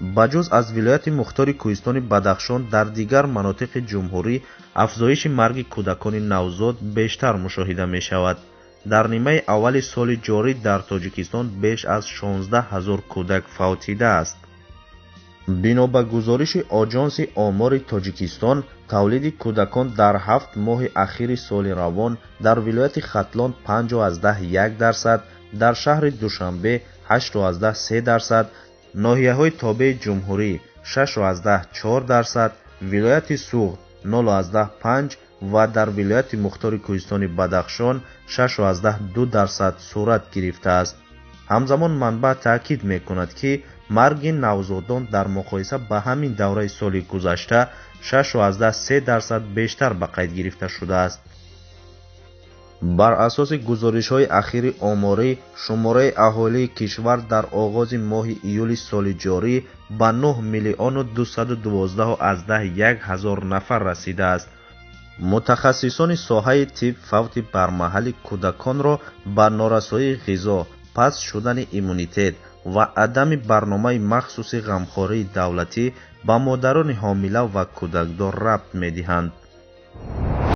Ба ҷуз аз вилояти мухтори кӯҳистони Бадахшон, дар дигар манотиқи ҷумҳурӣ афзоиши марги кӯдакони навзод бештар мушоҳида мешавад. Дар нимаи аввали соли ҷорӣ дар Тоҷикистон беш аз 16 ҳазор кӯдак фавтидааст. Бино ба гузориши Оҷонси омори Тоҷикистон, тавлиди кӯдакон дар 7 моҳи ахири соли равон дар вилояти Хатлон 5,1%, дар шаҳри Душанбе 8,3%, ноҳияҳои тобеи ҷумҳурӣ 6,4%, вилояти Суғд 0,5 ва дар вилояти мухтори кӯҳистони Бадахшон 6,2% сурат гирифтааст. Ҳамзамон манбаъ таъкид мекунад, ки марги навзодон дар муқоиса ба ҳамин давраи соли гузашта 6,3% бештар ба қайд гирифта шудааст. Бар асоси гузоришҳои ахири оморӣ, шумораи аҳолии кишвар дар оғози моҳи июли соли ҷорӣ ба 9 миллиону 212,1 ҳазор нафар расидааст. Мутахассисони соҳаи тиб фавти бармаҳали кӯдаконро ба норасоии ғизо, паст шудани иммунитет ва адами барномаи махсуси ғамхории давлатӣ ба модарони ҳомила ва кӯдакдор рабт медиҳанд.